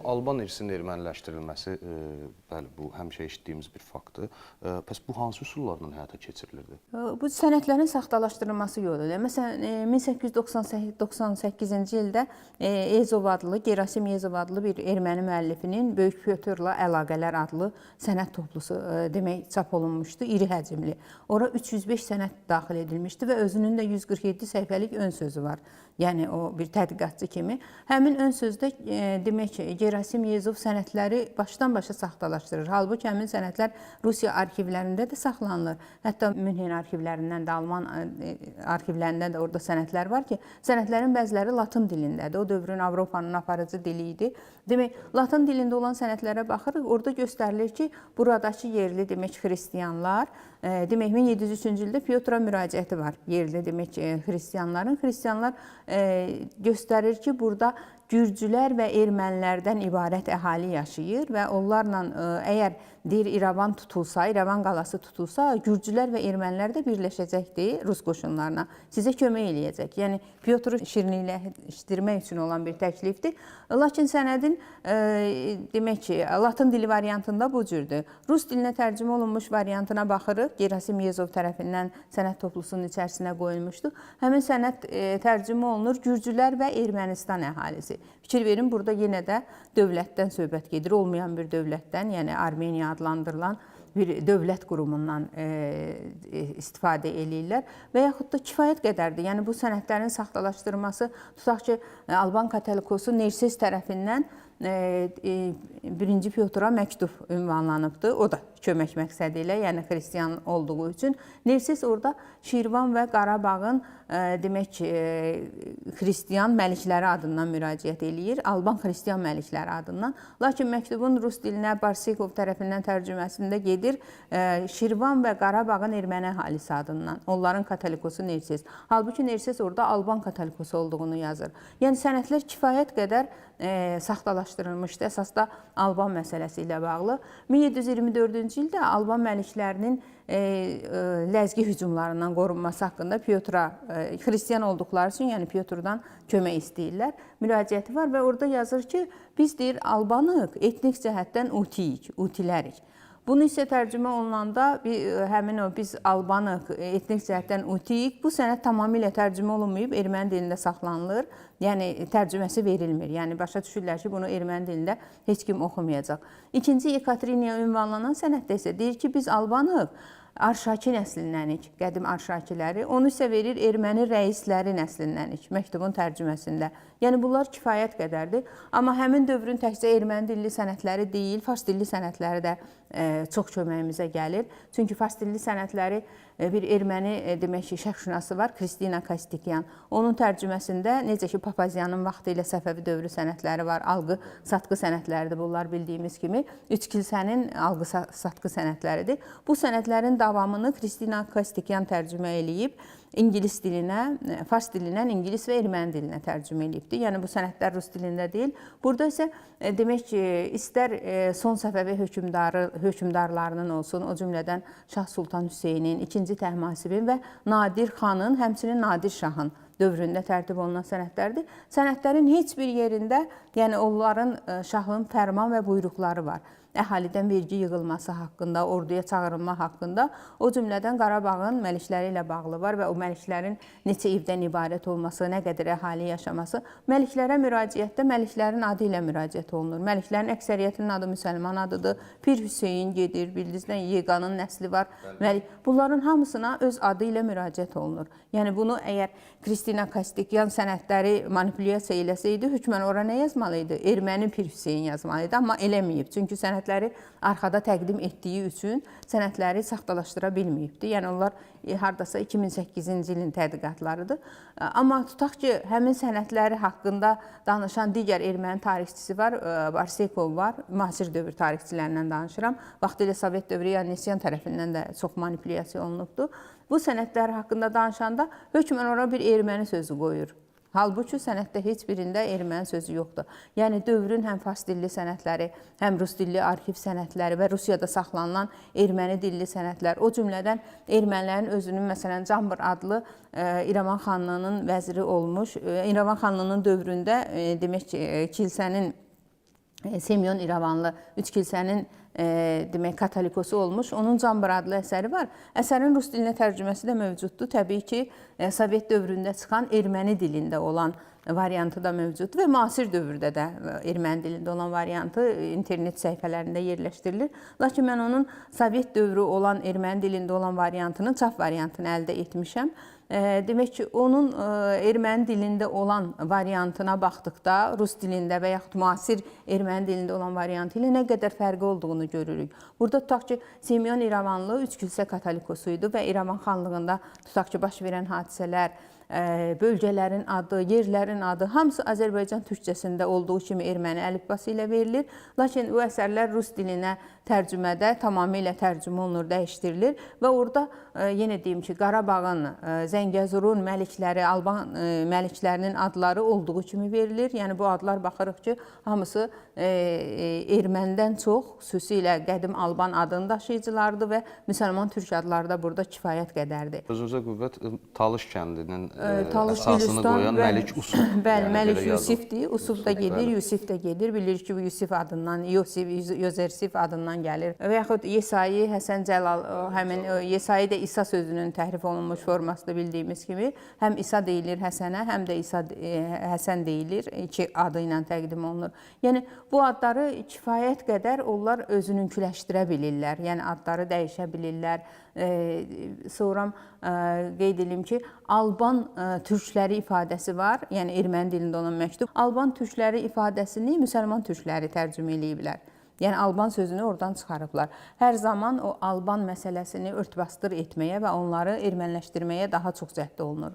Alban irsinin erməniləşdirilməsi, bəli, bu həmişə eşitdiyimiz bir faktdır. Bəs bu hansı üsullarla həyata keçirilirdi? Bu sənədlərin saxtalaşdırılması yolu ilə. Məsələn, 1898-ci ildə Ezov adlı, Gerasim Ezov adlı bir erməni müəllifinin Böyük Pyotrla əlaqələr adlı sənəd toplusu demək çap olunmuşdu, iri həcmli. Ora 305 sənəd daxil edilmişdi və özünün də 147 səhifəlik ön sözü var. Yəni o bir tədqiqatçı kimi. Həmin ön sözdə demək ki, Gerasim Yezov sənədləri başdan-başa saxtalaşdırır. Halbuki həmin sənədlər Rusiya arxivlərində də saxlanılır. Hətta Münhen arxivlərindən də, Alman arxivlərindən də orada sənədlər var ki, sənədlərin bəziləri latın dilindədir. O dövrün Avropanın aparıcı dili idi. Demək, latın dilində olan sənədlərə baxırıq, orada göstərilir ki, buradakı yerli demək xristianlar, demək 1703-cü ildə Pyotra müraciəti var. Yerli demək xristianların. Xristianlar göstərir ki, burada gürcülər və ermənilərdən ibarət əhali yaşayır və onlarla əgər deyir İrəvan tutulsa, İrəvan qalası tutulsa, gürcülər və ermənilər də birləşəcəkdir rus qoşunlarına. Sizə kömək eləyəcək. Yəni Pyotru şirinlikləşdirmək üçün olan bir təklifdir. Lakin sənədin demək ki, latın dili variantında bu cürdür. Rus dilinə tərcümə olunmuş variantına baxırıq. Gerasim Yezov tərəfindən sənəd toplusunun içərisinə qoyulmuşdu. Həmin sənəd tərcümə olunur gürcülər və Ermənistan əhalisi. Fikir verin, burada yenə də dövlətdən söhbət gedir, olmayan bir dövlətdən, yəni Armeniya adlandırılan bir dövlət qurumundan istifadə eləyirlər və yaxud da kifayət qədərdir. Yəni bu sənədlərin saxtalaşdırılması, tutaq ki, Alban katolikosu Nerses tərəfindən 1-ci Pyotra məktub ünvanlanıbdır. O da kömək məqsədi ilə, yəni xristian olduğu üçün. Nerses orada Şirvan və Qarabağın demək xristian məlikləri adından müraciət eləyir. Alban xristian məlikləri adından. Lakin məktubun rus dilinə Barsekov tərəfindən tərcüməsində gedir Şirvan və Qarabağın erməni əhalisi adından. Onların katolikosu Nerses. Halbuki Nerses orada Alban katolikosu olduğunu yazır. Yəni sənədlər kifayət qədər saxtalaşdırılmışdı. Əsas da Alban məsələsi ilə bağlı. 1724-cü ildə Alban məliklərinin ləzgi hücumlarından qorunması haqqında Pyotra xristian olduqları üçün, yəni Pyotrdan kömək istəyirlər. Müraciəti var və orada yazır ki, biz deyir Albanıq, etnik cəhətdən utiyik, utilərik. Bunu isə tərcümə olunanda həmin o biz Albanıq, etnik cəhətdən utiyik, bu sənəd tamamilə tərcümə olunmayıb, erməni dilində saxlanılır. Yəni tərcüməsi verilmir. Yəni başa düşürlər ki, bunu erməni dilində heç kim oxumayacaq. İkinci Yekaterina ünvanlanan sənəddə isə deyir ki, biz Albanıq, Arşaki nəslindənik, qədim Arşakiləri. Onu isə verir erməni rəisləri nəslindənik məktubun tərcüməsində. Yəni bunlar kifayət qədərdir. Amma həmin dövrün təkcə erməni dilli sənədləri deyil, fars dilli sənədləri də çox köməyimizə gəlir. Çünki fars dilli sənədləri bir erməni demək ki, şərqşünası var, Kristina Kastikyan. Onun tərcüməsində necə ki Papazyanın vaxtı ilə Səfəvi dövrü sənədləri var, alqı-satqı sənədləridir bunlar bildiyimiz kimi. Üç kilsənin alqı-satqı sənədləridir. Bu sənədlərin davamını Kristina Kastikyan tərcümə eləyib ingilis dilinə, fars dilindən ingilis və erməni dilinə tərcümə eləyibdir. Yəni bu sənədlər rus dilində deyil. Burada isə demək ki, istər son Səfəvi hökmdarlarının olsun, o cümlədən Şah Sultan Hüseynin, 2-ci Təhmasibin və Nadir xanın, həmçinin Nadir Şahın dövründə tərtib olunan sənədlərdir. Sənədlərin heç bir yerində, yəni onların şahın fərman və buyruqları var. Əhalidən vergi yığılması haqqında, orduya çağırılma haqqında, o cümlədən Qarabağın məlikləri ilə bağlı var və o məliklərin neçə evdən ibarət olması, nə qədər əhali yaşaması. Məliklərə müraciətdə məliklərin adı ilə müraciət olunur. Məliklərin əksəriyyətinin adı müsəlman adıdır. Pir Hüseyin gedir, bildiyinizdən Yeqanın nəsli var. Məlik. Bunların hamısına öz adı ilə müraciət olunur. Yəni bunu əgər Kristina Kastikyan sənədləri manipulyasiya eləsəydi, hökmən ora nə yazmalı idi? Erməni Pir Hüseyin yazmalı idi, amma eləməyib. Çünki sənədləri arxada təqdim etdiyi üçün sənədləri saxtalaşdıra bilməyibdi. Yəni onlar hardasa 2008-ci ilin tədqiqatlarıdır. Amma tutaq ki, həmin sənədləri haqqında danışan digər erməni tarixçisi var, Barsekov var. Müasir dövr tarixçilərindən danışıram. Vaxtilə Sovet dövrü Yannisyan tərəfindən də çox manipulyasiya olunubdu. Bu sənədlər haqqında danışanda hökmən ora bir erməni sözü qoyur. Halbuki sənəddə heç birində erməni sözü yoxdur. Yəni dövrün həm fars dilli sənədləri, həm rus dilli arxiv sənədləri və Rusiyada saxlanılan erməni dilli sənədlər, o cümlədən ermənilərin özünün məsələn Cambr adlı İrəvan xanlığının vəziri olmuş, İrəvan xanlığının dövründə demək ki, kilsənin Semyon İrəvanlı üç kilsənin demək katolikosu olmuş. Onun Cambar adlı əsəri var. Əsərin rus dilinə tərcüməsi də mövcuddur. Təbii ki, Sovet dövründə çıxan erməni dilində olan variantı da mövcuddur və müasir dövrdə də erməni dilində olan variantı internet səhifələrində yerləşdirilir. Lakin mən onun Sovet dövrü olan erməni dilində olan variantının çap variantını əldə etmişəm. Demək ki, onun erməni dilində olan variantına baxdıqda, rus dilində və yaxud müasir erməni dilində olan variantı ilə nə qədər fərqi olduğunu görürük. Burada tutaq ki, Semyon İrəvanlı üç kilsə katolikosu idi və İrəvan xanlığında tutaq ki, baş verən hadisələr, bölgələrin adı, yerlərin adı hamısı Azərbaycan türkcəsində olduğu kimi erməni əlifbası ilə verilir. Lakin bu əsərlər rus dilinə tərcümədə tamamilə tərcümə olunur, dəyişdirilir və orada yenə deyim ki, Qarabağın, Zəngəzurun məlikləri, Alban məliklərinin adları olduğu kimi verilir. Yəni bu adlar baxırıq ki, hamısı ermənidən çox, xüsusilə qədim Alban adını daşıyıcılardır və müsəlman türk adları da burada kifayət qədərdir. Özünüzə qüvvət, Talış kəndinin Talış əsasını Gülüstan qoyan və- Məlik Usub. Bəli, Yəni Məlik belə yazılır. Yusifdir. Usub da gedir, bəli. Yusif də gedir. Bilirik ki, bu Yusif adından, Yosif, Yozersif adından gəlir. Və yaxud Yesai, Həsən Cəlal, həmin Yesai də İsa sözünün təhrif olunmuş formasıdır bildiyimiz kimi. Həm İsa deyilir Həsənə, həm də İsa Həsən deyilir. İki adı ilə təqdim olunur. Yəni bu adları kifayət qədər onlar özününküləşdirə bilirlər. Yəni adları dəyişə bilirlər. Sonra qeyd edim ki, Alban türkləri ifadəsi var. Yəni erməni dilində olan məktub. Alban türkləri ifadəsini müsəlman türkləri tərcümə eləyiblər. Yəni Alban sözünü oradan çıxarıblar. Hər zaman o Alban məsələsini ört-basdır etməyə və onları erməniləşdirməyə daha çox cəhd olunur.